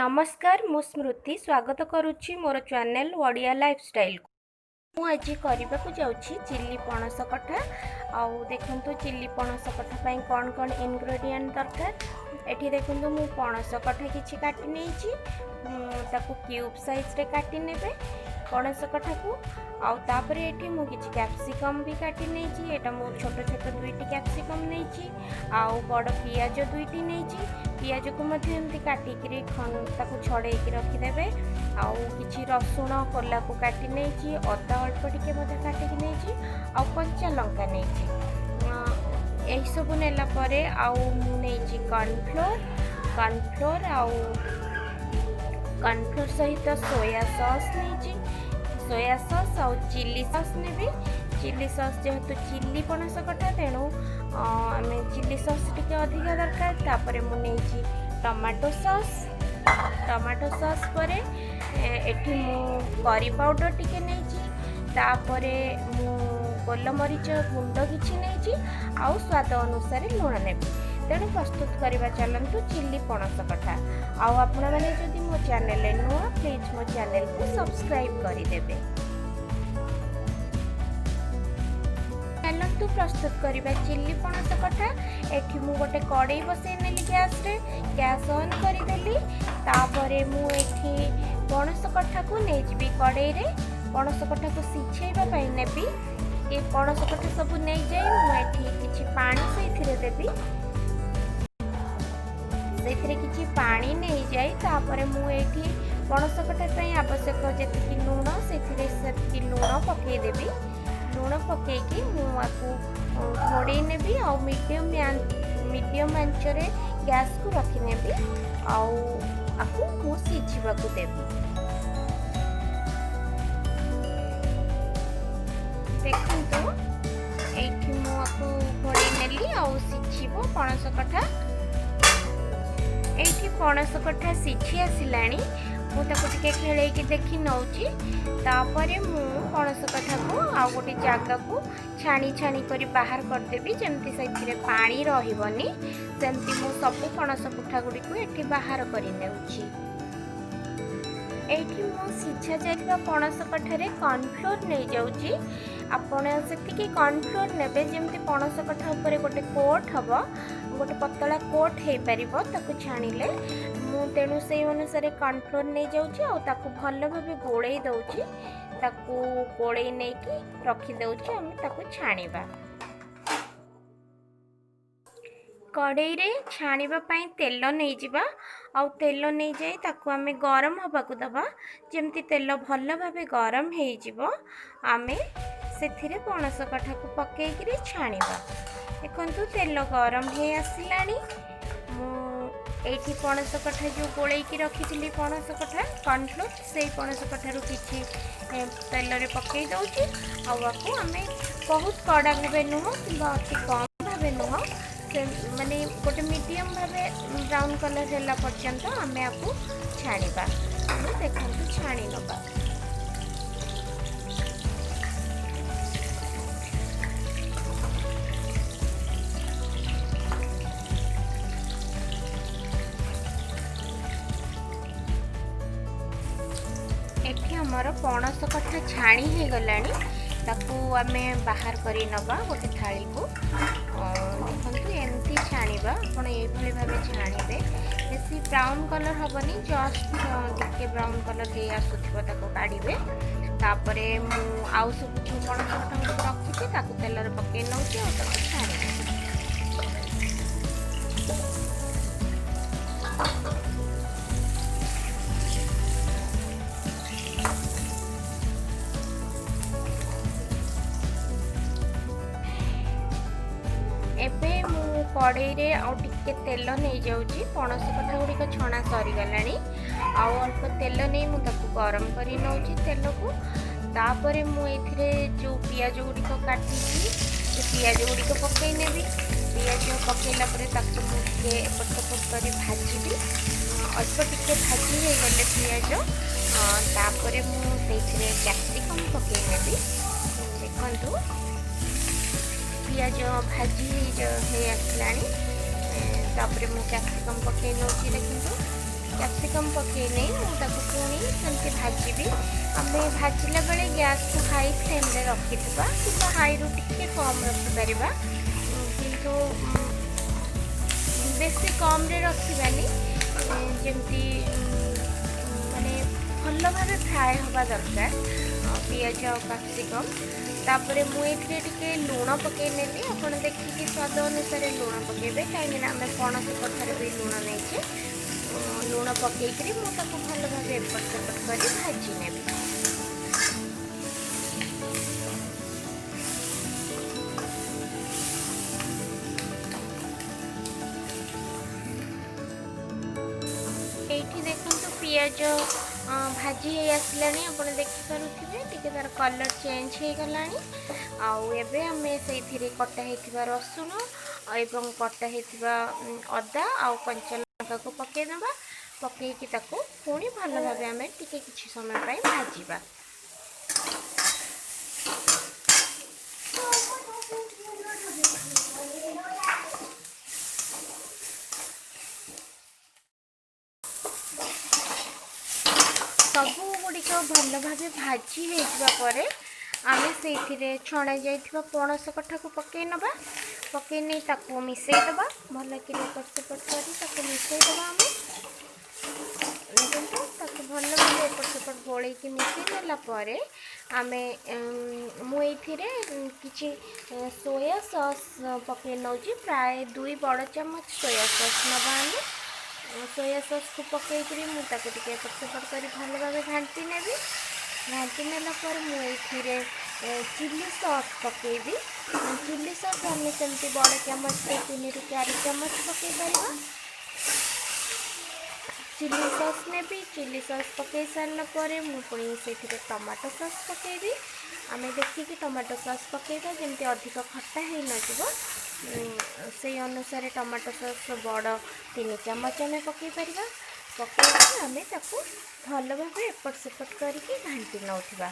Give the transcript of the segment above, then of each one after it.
ନମସ୍କାର, ମୁଁ ସ୍ମୃତି ସ୍ୱାଗତ କରୁଛି ମୋର ଚ୍ୟାନେଲ୍ ଓଡ଼ିଆ ଲାଇଫଷ୍ଟାଇଲ୍କୁ। ମୁଁ ଆଜି କରିବାକୁ ଯାଉଛି ଚିଲି ପଣସ କଠା। ଆଉ ଦେଖନ୍ତୁ, ଚିଲି ପଣସ କଠା ପାଇଁ କ'ଣ କ'ଣ ଇନଗ୍ରେଡ଼ିଏଣ୍ଟ ଦରକାର। ଏଠି ଦେଖନ୍ତୁ, ମୁଁ ପଣସ କଠା କିଛି କାଟି ନେଇଛି। ତାକୁ କ୍ୟୁବ୍ ସାଇଜ୍ରେ କାଟି ନେବେ ପଣସ କଠାକୁ। ଆଉ ତାପରେ ଏଠି ମୁଁ କିଛି କ୍ୟାପ୍ସିକମ୍ ବି କାଟି ନେଇଛି। ଏଇଟା ମୁଁ ଛୋଟ ଛୋଟ ଦୁଇଟି କ୍ୟାପ୍ସିକମ୍ ନେଇଛି ଆଉ ବଡ଼ ପିଆଜ ଦୁଇଟି ନେଇଛି। ପିଆଜକୁ ମଧ୍ୟ ଏମିତି କାଟିକିରି ତାକୁ ଛଡ଼େଇକି ରଖିଦେବେ। ଆଉ କିଛି ରସୁଣ କୋଲାକୁ କାଟି ନେଇଛି, ଅଦା ଅଳ୍ପ ଟିକେ ମଧ୍ୟ କାଟିକି ନେଇଛି ଆଉ କଞ୍ଚା ଲଙ୍କା ନେଇଛି। ଏହିସବୁ ନେଲା ପରେ ଆଉ ମୁଁ ନେଇଛି କର୍ଣ୍ଣଫ୍ଲୋର୍। କର୍ଣ୍ଣଫ୍ଲୋର୍ ଆଉ କର୍ଣ୍ଣଫ୍ଲୋର୍ ସହିତ ସୋୟା ସସ୍ ନେଇଛି। ସୋୟା ସସ୍ ଆଉ ଚିଲି ସସ୍ ନେବି। ଚିଲି ସସ୍, ଯେହେତୁ ଚିଲି ପଣସ କଠା, ତେଣୁ ଆମେ ଚିଲି ସସ୍ ଟିକେ ଅଧିକା ଦରକାର। ତାପରେ ମୁଁ ନେଇଛି ଟମାଟୋ ସସ୍। ଟମାଟୋ ସସ୍ ପରେ ଏଠି ମୁଁ କରି ପାଉଡ଼ର ଟିକେ ନେଇଛି। ତାପରେ ମୁଁ ଗୋଲମରିଚ ଗୁଣ୍ଡ କିଛି ନେଇଛି ଆଉ ସ୍ୱାଦ ଅନୁସାରେ ଲୁଣ ନେବି। ତେଣୁ ପ୍ରସ୍ତୁତ କରିବା ଚାଲନ୍ତୁ ଚିଲି ପଣସ କଠା। ଆଉ ଆପଣମାନେ ଯଦି ମୋ ଚ୍ୟାନେଲରେ ନୂଆ, ପ୍ଲିଜ୍ ମୋ ଚ୍ୟାନେଲକୁ ସବସ୍କ୍ରାଇବ୍ କରିଦେବେ। ଚାଲନ୍ତୁ ପ୍ରସ୍ତୁତ କରିବା ଚିଲି ପଣସ କଠା। ଏଠି ମୁଁ ଗୋଟେ କଡ଼େଇ ବସେଇ ନେଲି ଗ୍ୟାସ୍ରେ, ଗ୍ୟାସ୍ ଅନ୍ କରିଦେଲି। ତାପରେ ମୁଁ ଏଠି ପଣସ କଠାକୁ ନେଇଯିବି କଡ଼େଇରେ, ପଣସ କଠାକୁ ସିଝେଇବା ପାଇଁ ନେବି। ଏ ପଣସ କଠା ସବୁ ନେଇଯାଇ ମୁଁ ଏଠି କିଛି ପାଣି ସେଇଥିରେ ଦେବି। ସେଇଥିରେ କିଛି ପାଣି ନେଇଯାଇ ତାପରେ ମୁଁ ଏଇଠି ପଣସ କଠା ପାଇଁ ଆବଶ୍ୟକ ଯେତିକି ଲୁଣ, ସେଥିରେ ସେତିକି ଲୁଣ ପକାଇଦେବି। ଲୁଣ ପକାଇକି ମୁଁ ଆକୁ ଘୋଡ଼େଇ ନେବି ଆଉ ମିଡ଼ିୟମ୍ ଆଞ୍ଚରେ ଗ୍ୟାସ୍କୁ ରଖିନେବି ଆଉ ଆକୁ ମୁଁ ସିଝିବାକୁ ଦେବି। ଦେଖନ୍ତୁ, ଏଇଠି ମୁଁ ଆକୁ ଘୋଡ଼େଇ ନେଲି ଆଉ ସିଝିବ ପଣସ କଠା। ଏଇଠି ପଣସ କଠା ସିଝି ଆସିଲାଣି। ମୁଁ ତାକୁ ଟିକେ ଖେଳେଇକି ଦେଖି ନେଉଛି। ତାପରେ ମୁଁ ପଣସ କଠାକୁ ଆଉ ଗୋଟେ ଜାଗାକୁ ଛାଣି ଛାଣି କରି ବାହାର କରିଦେବି, ଯେମିତି ସେଥିରେ ପାଣି ରହିବନି। ସେମିତି ମୁଁ ସବୁ ପଣସ କଠା ଗୁଡ଼ିକୁ ଏଠି ବାହାର କରି ନେଉଛି। ଏଇଠି ମୁଁ ସିଝା ଯାଇଥିବା ପଣସ କଠାରେ କର୍ଣ୍ଣଫ୍ଲୋର୍ ନେଇଯାଉଛି। ଆପଣ ସେତିକି କର୍ଣ୍ଣଫ୍ଲୋର୍ ନେବେ ଯେମିତି ପଣସ କଠା ଉପରେ ଗୋଟେ କୋଟ୍ ହେବ, ଗୋଟେ ପତଳା କୋଟ୍ ହେଇପାରିବ ତାକୁ ଛାଣିଲେ। ମୁଁ ତେଣୁ ସେଇ ଅନୁସାରେ କର୍ଣ୍ଣଫ୍ଲୋର୍ ନେଇଯାଉଛି ଆଉ ତାକୁ ଭଲ ଭାବେ ଗୋଳେଇ ଦେଉଛି। ତାକୁ ଗୋଳେଇ ନେଇକି ରଖିଦେଉଛି, ଆମେ ତାକୁ ଛାଣିବା। କଡ଼େଇରେ ଛାଣିବା ପାଇଁ ତେଲ ନେଇଯିବା ଆଉ ତେଲ ନେଇଯାଇ ତାକୁ ଆମେ ଗରମ ହେବାକୁ ଦେବା। ଯେମିତି ତେଲ ଭଲ ଭାବେ ଗରମ ହେଇଯିବ, ଆମେ ସେଥିରେ ପଣସ କଠାକୁ ପକାଇକିରି ଛାଣିବା। ଦେଖନ୍ତୁ, ତେଲ ଗରମ ହେଇ ଆସିଲାଣି। ମୁଁ ଏଇଠି ପଣସ କଠା ଯେଉଁ ଗୋଳେଇକି ରଖିଥିଲି, ପଣସ କଠା କର୍ଣ୍ଣଫ୍ଲୋର୍, ସେଇ ପଣସ କଠାରୁ କିଛି ତେଲରେ ପକାଇ ଦେଉଛି। ଆଉ ଆକୁ ଆମେ ବହୁତ କଡ଼ା ଭାବେ ନୁହଁ କିମ୍ବା ଅତି କମ୍ ଭାବେ ନୁହଁ, ସେ ମାନେ ଗୋଟେ ମିଡ଼ିୟମ୍ ଭାବେ ବ୍ରାଉନ୍ କଲର୍ ହେଲା ପର୍ଯ୍ୟନ୍ତ ଆମେ ଆକୁ ଛାଣିବା। ଦେଖନ୍ତୁ, ଛାଣି ନେବା। ଏଠି ଆମର ପଣସ କଠା ଛାଣି ହେଇଗଲାଣି। ତାକୁ ଆମେ ବାହାର କରି ନେବା ଗୋଟେ ଥାଳିକୁ। ଦେଖନ୍ତୁ, ଏମିତି ଛାଣିବା। ଆପଣ ଏଇଭଳି ଭାବେ ଛାଣିବେ। ବେଶୀ ବ୍ରାଉନ୍ କଲର୍ ହେବନି, ଜଷ୍ଟ ଟିକେ ବ୍ରାଉନ୍ କଲର୍ ହେଇ ଆସୁଥିବ ତାକୁ କାଢ଼ିବେ। ତାପରେ ମୁଁ ଆଉ ସବୁ ଯେଉଁ ପଣସ କଠା ଗୁଡ଼ିକ ରଖିଛି, ତାକୁ ତେଲରେ ପକାଇ ନେଉଛି ଆଉ ତାକୁ ଛାଣିବି। ଏବେ ମୁଁ କଡ଼େଇରେ ଆଉ ଟିକେ ତେଲ ନେଇଯାଉଛି। ପଣସ କଠା ଗୁଡ଼ିକ ଛଣା ସରିଗଲାଣି। ଆଉ ଅଳ୍ପ ତେଲ ନେଇ ମୁଁ ତାକୁ ଗରମ କରି ନେଉଛି ତେଲକୁ। ତାପରେ ମୁଁ ଏଥିରେ ଯେଉଁ ପିଆଜ ଗୁଡ଼ିକ କାଟିଛି, ସେ ପିଆଜ ଗୁଡ଼ିକ ପକାଇ ନେବି। ପିଆଜ ପକାଇଲା ପରେ ତାକୁ ମୁଁ ଟିକେ ଏପଟ ସେପଟ କରି ଭାଜିବି। ଅଳ୍ପ ଟିକେ ଭାଜି ହେଇଗଲେ ପିଆଜ, ତାପରେ ମୁଁ ସେଇଥିରେ କ୍ୟାପ୍ସିକମ୍ ପକାଇ ନେବି। ଦେଖନ୍ତୁ, ପିଆଜ ଭାଜି ହେଇ ଆସିଲାଣି। ତାପରେ ମୁଁ କ୍ୟାପ୍ସିକମ୍ ପକାଇ ନେଉଛି। ଦେଖନ୍ତୁ। କ୍ୟାପ୍ସିକମ୍ ପକାଇ ନେଇ ମୁଁ ତାକୁ ପୁଣି ସେମିତି ଭାଜିବି। ଆମେ ଭାଜିଲା ବେଳେ ଗ୍ୟାସ୍କୁ ହାଇ ଫ୍ଲେମ୍ରେ ରଖିଥିବା କିମ୍ବା ହାଇରୁ ଟିକେ କମ୍ ରଖିପାରିବା, କିନ୍ତୁ ବେଶୀ କମ୍ରେ ରଖିବାନି। ଯେମିତି ମାନେ ଭଲ ଭାବେ ଫ୍ରାଏ ହେବା ଦରକାର ପିଆଜ ଆଉ କ୍ୟାପ୍ସିକମ୍। ତାପରେ ମୁଁ ଏଥିରେ ଟିକେ ଲୁଣ ପକାଇ ନେଲି। ଆପଣ ଦେଖିକି ସ୍ୱାଦ ଅନୁସାରେ ଲୁଣ ପକାଇବେ, କାହିଁକିନା ଆମେ ପଣସ କଠାରେ ବି ଲୁଣ ନେଇଛେ। ଲୁଣ ପକାଇକିରି ମୁଁ ତାକୁ ଭଲ ଭାବେ ଏପଟ ସେପଟ କରି ଭାଜି ନେବି। ଏଇଠି ଦେଖନ୍ତୁ ପିଆଜ ଭାଜି ହେଇ ଆସିଲାଣି, ଆପଣ ଦେଖିପାରୁଥିବେ ଟିକେ ତା'ର କଲର୍ ଚେଞ୍ଜ ହେଇଗଲାଣି। ଆଉ ଏବେ ଆମେ ସେଇଥିରେ କଟା ହେଇଥିବା ରସୁଣ ଏବଂ କଟା ହେଇଥିବା ଅଦା ଆଉ କଞ୍ଚା ଲଙ୍କାକୁ ପକାଇଦେବା। ପକାଇକି ତାକୁ ପୁଣି ଭଲ ଭାବେ ଆମେ ଟିକେ କିଛି ସମୟ ପାଇଁ ଭାଜିବା। ସବୁ ଗୁଡ଼ିକ ଭଲ ଭାବେ ଭାଜି ହେଇଯିବା ପରେ ଆମେ ସେଇଥିରେ ଛଣା ଯାଇଥିବା ପଣସ କଠାକୁ ପକାଇ ନେବା। ପକାଇ ନେଇ ତାକୁ ମିଶାଇ ଦେବା, ଭଲକିରି ଏପଟ ସେପଟ କରି ତାକୁ ମିଶାଇ ଦେବା। ଆମେ ଦେଖନ୍ତୁ ତାକୁ ଭଲ ଭାବେ ଏପଟ ସେପଟ ଗୋଳେଇକି ମିଶାଇ ଦେଲା ପରେ ଆମେ ମୁଁ ଏଇଥିରେ କିଛି ସୋୟା ସସ୍ ପକାଇ ନେଉଛି। ପ୍ରାୟ 2 ବଡ଼ ଚାମଚ ସୋୟା ସସ୍ ନେବା ଆମେ। ସୋୟା ସସ୍କୁ ପକାଇକିରି ମୁଁ ତାକୁ ଟିକେ ଏପଟ ସେପଟ କରି ଭଲ ଭାବେ ଘାଣ୍ଟି ନେବି। ଘାଣ୍ଟି ନେଲା ପରେ ମୁଁ ଏଇଥିରେ ଚିଲି ସସ୍ ପକାଇବି। ଚିଲି ସସ୍ ଆମେ ସେମିତି ବଡ଼ ଚାମଚରେ 3ରୁ 4 ଚାମଚ ପକାଇ ପାରିବା। ଚିଲି ସସ୍ ନେବି। ଚିଲି ସସ୍ ପକାଇ ସାରିଲା ପରେ ମୁଁ ପୁଣି ସେଇଥିରେ ଟମାଟୋ ସସ୍ ପକାଇବି। ଆମେ ଦେଖିକି ଟମାଟୋ ସସ୍ ପକାଇବା, ଯେମିତି ଅଧିକ ଖଟା ହେଇନଯିବ, ସେଇ ଅନୁସାରେ ଟମାଟୋ ସସ୍ ବଡ଼ 3 ଚାମଚ ଆମେ ପକାଇ ପାରିବା। ପକାଇକି ଆମେ ତାକୁ ଭଲ ଭାବେ ଏପଟ ସେପଟ କରିକି ଘାଣ୍ଟି ନେଉଥିବା।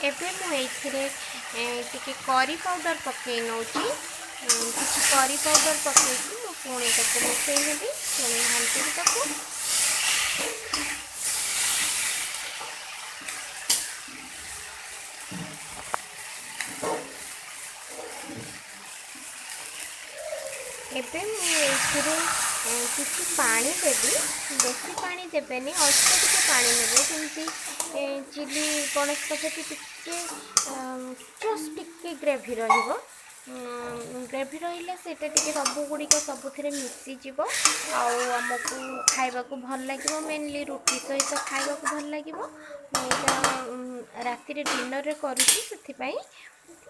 ଏବେ ମୁଁ ଏଇଥିରେ ଟିକେ କରି ପାଉଡ଼ର ପକାଇ ନେଉଛି। କିଛି କରି ପାଉଡ଼ର ପକାଇକି ମୁଁ ପୁଣି ତାକୁ ମିଶାଇ ନେବି, ପୁଣି ଘାଣ୍ଟିବି ତାକୁ। ଏବେ ମୁଁ ଏଇଥିରେ କିଛି ପାଣି ଦେବି। ବେଶୀ ପାଣି ଦେବେନି, ଅଳ୍ପ ଟିକେ ପାଣି ନେବେ, ଯେମିତି ଚିଲି ପଣସ କଠାଟି ଟିକେ ଜଷ୍ଟ ଟିକେ ଗ୍ରେଭି ରହିବ। ଗ୍ରେଭି ରହିଲେ ସେଇଟା ଟିକେ ସବୁଗୁଡ଼ିକ ସବୁଥିରେ ମିଶିଯିବ ଆଉ ଆମକୁ ଖାଇବାକୁ ଭଲ ଲାଗିବ। ମେନଲି ରୁଟି ସହିତ ଖାଇବାକୁ ଭଲ ଲାଗିବ। ମୁଁ ଏଇଟା ରାତିରେ ଡିନରରେ କରୁଛି, ସେଥିପାଇଁ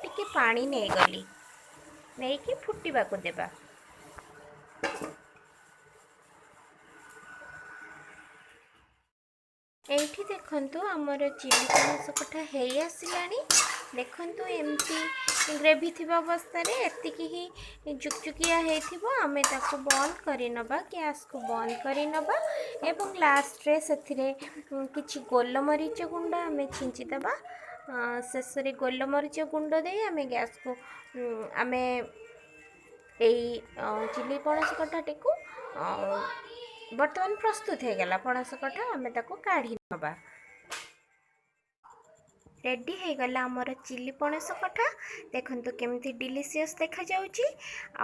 ଟିକେ ପାଣି ନେଇଗଲି। ନେଇକି ଫୁଟିବାକୁ ଦେବା। ଏଇଠି ଦେଖନ୍ତୁ ଆମର ଚିଲି ପଣସ କଠା ହେଇ ଆସିଲାଣି। ଦେଖନ୍ତୁ ଏମିତି ଗ୍ରେଭି ଥିବା ଅବସ୍ଥାରେ ଏତିକି ହିଁ ଜୁକଜୁକିଆ ହେଇଥିବ। ଆମେ ତାକୁ ବନ୍ଦ କରିନେବା, ଗ୍ୟାସ୍କୁ ବନ୍ଦ କରିନେବା ଏବଂ ଲାଷ୍ଟରେ ସେଥିରେ କିଛି ଗୋଲମରିଚ ଗୁଣ୍ଡ ଆମେ ଛିଞ୍ଚିଦେବା। ଶେଷରେ ଗୋଲମରିଚ ଗୁଣ୍ଡ ଦେଇ ଆମେ ଗ୍ୟାସ୍କୁ ଆମେ ଏଇ ଚିଲି ପଣସ କଠାଟିକୁ ବର୍ତ୍ତମାନ ପ୍ରସ୍ତୁତ ହେଇଗଲା। ପଣସ କଠା ଆମେ ତାକୁ କାଢ଼ି ନେବା। ରେଡ଼ି ହେଇଗଲା ଆମର ଚିଲି ପଣସ କଠା। ଦେଖନ୍ତୁ କେମିତି ଡିଲିସିୟସ୍ ଦେଖାଯାଉଛି।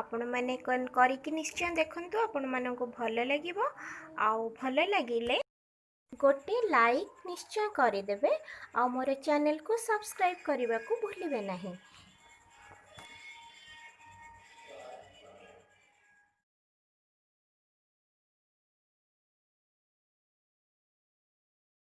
ଆପଣମାନେ କରିକି ନିଶ୍ଚୟ ଦେଖନ୍ତୁ, ଆପଣମାନଙ୍କୁ ଭଲ ଲାଗିବ। ଆଉ ଭଲ ଲାଗିଲେ ଗୋଟେ ଲାଇକ୍ ନିଶ୍ଚୟ କରିଦେବେ ଆଉ ମୋର ଚ୍ୟାନେଲକୁ ସବସ୍କ୍ରାଇବ୍ କରିବାକୁ ଭୁଲିବେ ନାହିଁ।